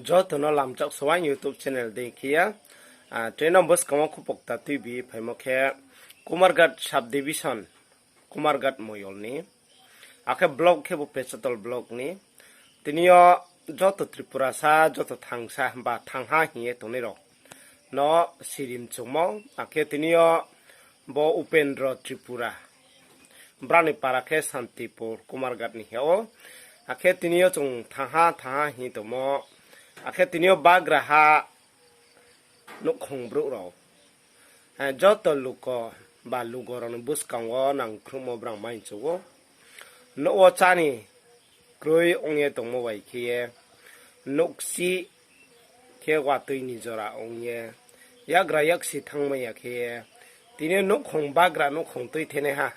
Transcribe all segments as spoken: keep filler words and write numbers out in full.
Joto no lamchak soaing YouTube channel dei khe ya. Ah, tini no buskang wo khupokta tuibi phaimo khe Kumarghat subdivision, Kumarghat moyol ni. Akhe block khe bo Pecharthal block ni. Tini yo joto Tripurasa, joto thangsa ba thangha hing ye tongnai rao no sirim chungmo, akhe tini yo bo Upendra Tripura. Brao ni para khe Santipur, Kumarghat ni he ou. Akhe tini yo chung thangha, thangha hing tongmo. Akhe tini yo bagraha nouhkhong brouh rao. Eh, joto luko ba lugo rao ni buskang wo nangkhruhmo brang mai chu ou. Nouh wo chá ni kroi ong ye tongmo bai khe ye, nouhkchih khe watui ni jora ong ye, yagra yaksi thanngmai ya khe ye, tini nouhkhong bagra nouhkhong tuithenaiha,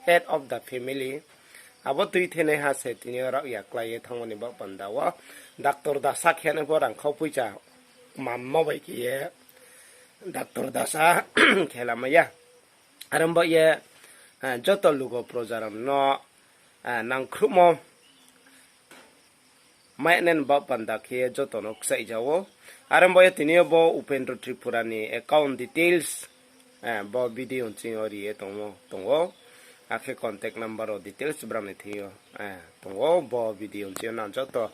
head of the family, abo tuithenaiha se tini yo raohya klái ye thanngmo ni baoh panda wo, doctor dasa khe nai pho rangkhau poicha kmammo bai khe ye, doctor dasa khe lamai ya. Are ong baoh ye, eh, joto lugo proja rao no, eh, nangkhruhmo mai nai ni baoh panda khe joto no kchaih ja ou. Are ong baoh ye tini yo bo Upendra Tripura ni account details, eh, bo video ni ching yo ri ye tongmo tong ou. Akhe contact number rao details brang ni thing yo, eh, tong ou. Bo video ni ching yo nang joto,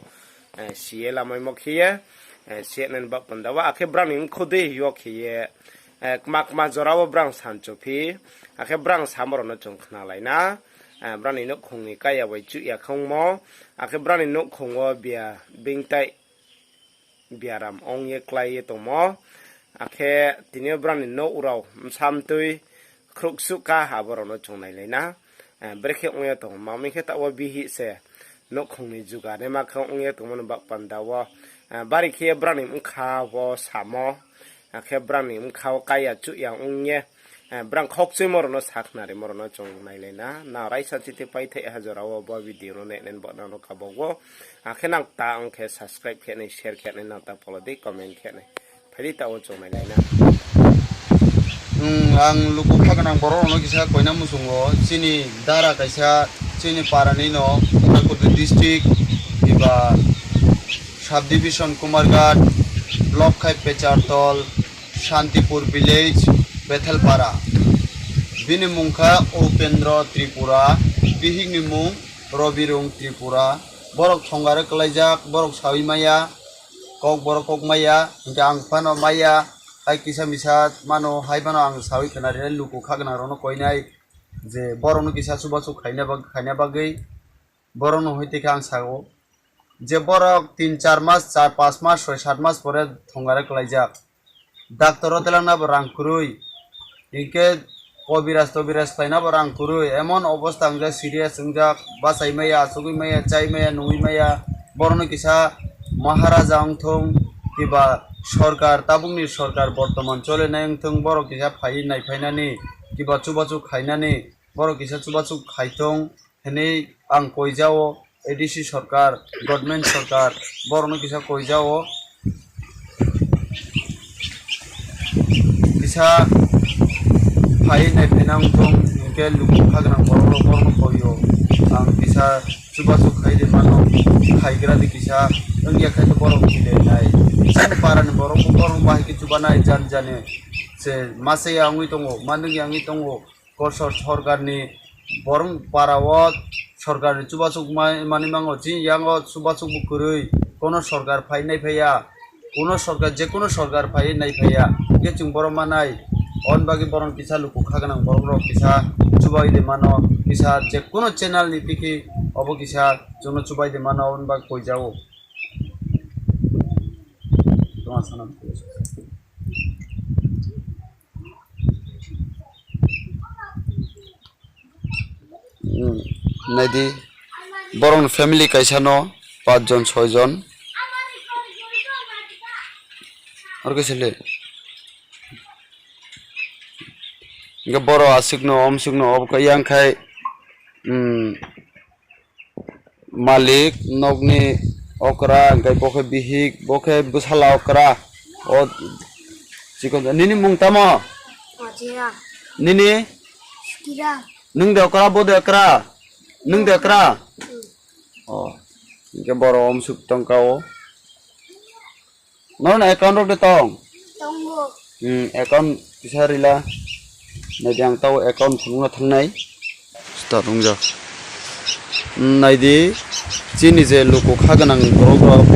eh, si ye lamaimo khe ye, eh, si ye nai ni baoh panda wo. Akhe brang ni mkhu dei yo khe ye, eh, kma kma jora wo brang sanchophi. Akhe brang samo rao no chung khnalai na. Eh, brang ni nouhkhong ni kaiya bai chuhya khongmo. Akhe brang ni nouhkhong wo bia bingtai biaram ong ye klái ye tongmo. Akhe tini yo brang ni nouh rao bsa mtui khruhsuh ka abo rao no chung nailai na. Eh, brekhe ong ye tong, ma mi khe taoh wo bihih se nouhkhong ni juga naima khe ong ye tongmo ni baoh panda wo. Eh, bari khe ye brang ni bkha wo samo. Akhe brang ni bkha wo kaiya chuhya ong ye, eh, brang khokchuimo rao no sakhnarimo rao no chung nailai na. Nang raisa chiti paithai ha jora wo bo video no nai nai ni baoh nang no kabo ou. Akhe nang ta ong khe subscribe khe nai, share khe nai, nang ta follow di, comment khe nai. Phai di taoh wo chung nailai na. Hmm, ang luku kha gnang borok rao no kisa koina muchung o, chini dara kaisa, chini para ni no, Utankoti district, eba subdivision Kumarghat, block khai Pecharthal, Santipur village, Bethelpara. Bini mung kha Upendra Tripura, bihik ni mung Robirung Tripura. Borok thongare kwlaijak, borok saui maya, kok borok kok maya, hingkhe ang phano maya, hai kisa misa mano, hai phano ang saui khna rinai luku kha gnang rok no koinai, je borok no kisa chubachu khaina bag-, khaina bagwi, borok no hoi tei khe ang sao. Je borok tin char mas, char pas mas, soi sat mas pore thongare kwlaijak. Doctor o telangna bo rang kwrwi. Hinkhe kobiraj tobiraj khlaina bo rang kwrwi. Emon obostha wngjak, serious wngjak, bachai maya, achugwi maya, chai maya, nungwi maya. Borokno kisa Maharaja wngthung, kiba sorkar, tabukni sorkar bortoman cholenai wngthung, borok kisa phaiwi naiphainani, kiba chubachu khainani, borok kisa chubachu khaithung. Hwnwi ang koijao, A D C sorkar, government sorkar, borokno kisa koijao. Kisa phai nai phainang tong, hinkhe luku kha gnang borok rok, borokno koio. Ang kisa chubachu khai de mano, khaigra di kisa, wngya khe to borok thwi de nai. Chini para ni borok bo borok bahai khe chubanai jani jani se masa ya wngwi tongo, manung ya wngwi tongo. Kosor sorkar ni borok para o sorkar ni chubachuk ma-, manwi mango. Chini yango chubachuk bo kwrwi, kono sorkar phai nai phaiya, kono sorkar, je kono sorkar phai nai phaiya, hingke chwng borok manai. Oboni bagwi borok kisa luku kha gwnang borok rok kisa chubai de mano, kisa je kono channel ni tiki obo kisa chwngno chubai de mano, oboni bagwi koijao. Hmm, naidi, borok ni family kaisa no, pach jon, soi jon. Aro khe sele. Hingke borok aswk no, omswk no, obo khe yang khai, hmm, malik nokni okra, hingke bo khe bihik, bo khe bwsala okra. O chikon, nini mung tamo? Ajira. Nini? Sukira. Nwng de okra, bo de okra? Nwng de okra? Hmm. O, hingke borok omswk tongka o. Nrao ni account rao de tong? Tongo. Hmm, account kisa rila. Nai di, ang tao account phunung no thanng nai. Start ong jak. Hmm, nai di, chini je luku kha gnang borok rok,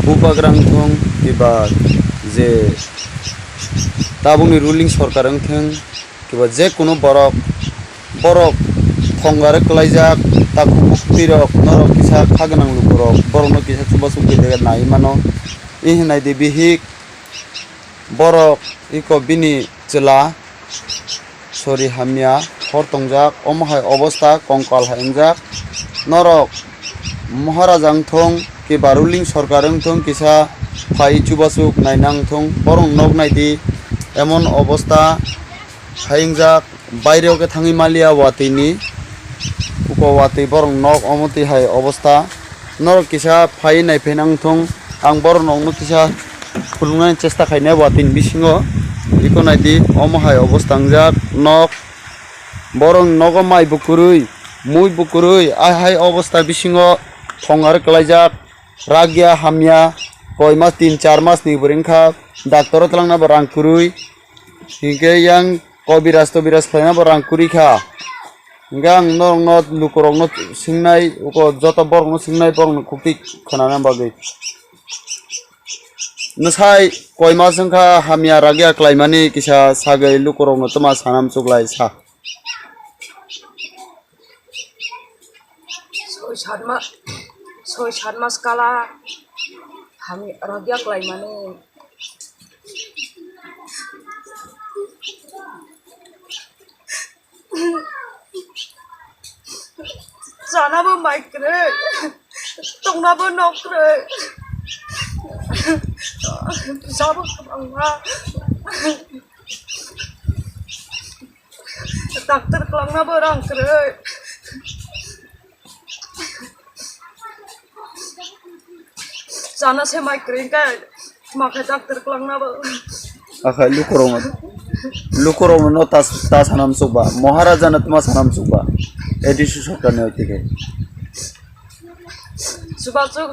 bubagra ong thung, kiba je tabuk ni ruling sorkar ong thung, kiba je kuno borok, borok thongare klaijak, takhuk buktui rok, norok kisa kha gnang luku rok, borok no kisa chubachu khe de nai mano, i hinai di bihik, borok iko bini chwla sori hamya hor tongjak, omo hai obosta kongkal hai wngjak. Norok Maharaja wngthung, kiba ruling sorkar wngthung, kisa phai chubasuk nainang thung, borok nok nai di, emon obosta hai wngjak, baire o khe thangwi maliya watwi ni, uko watwi borok nok omo twi hai obosta. Norok kisa phai nai phainang thung, ang borok nok no kisa khulungnani chesta khainai watwi ni bisingo, iko nai di, omo hai obosta wngjak nok. Borok nogo mai bo kwrwi, mui bo kwrwi, ahai obosta bisingo thong aro kwlaijak, ragya hamya, koi mas, tin char mas ni bwrwi wngkha, doctor o twlangna bo rang kwrwi, hinkhe yang kobiraj tobiraj khlaina bo rang kwrwi kha. Hinkhe ang norok no, lukurok no swngnai, uko joto borok no swngnai, borok ni khuktwi khwnana bagwi. Nwsai koi mas wngkha hamya ragya klaimani kisa sagwi lukurokno tma sana mchuklai sa. Soi sat ma-, soi sat mas kala hamya ragya klaimani. Chana bo mai kwrwi, tongna bo nok kwrwi. Poisa bo kwbangma. Doctor kwlangna bo rang kwrwi. Chana se mai kwrwi khe, tma khe doctor kwlangna bo. Akhai lukurokno, lukurokno no ta, ta sana mchukba, Maharaja no tma sana mchukba, A D C sorkar ni oi tike. Chubachu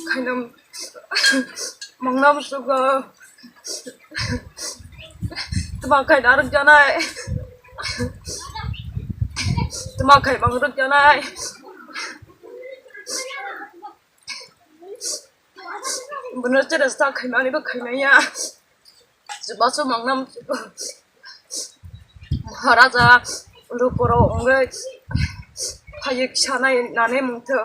khaina mangna mchukba, tma khaina rwkjanai, tma khai mang rwkjanai. Bono chera sa khaimani bo khaimai ya. Chubachu mangna Maharaja lukurok wngwi phaiwi kisa nai nani mungtho.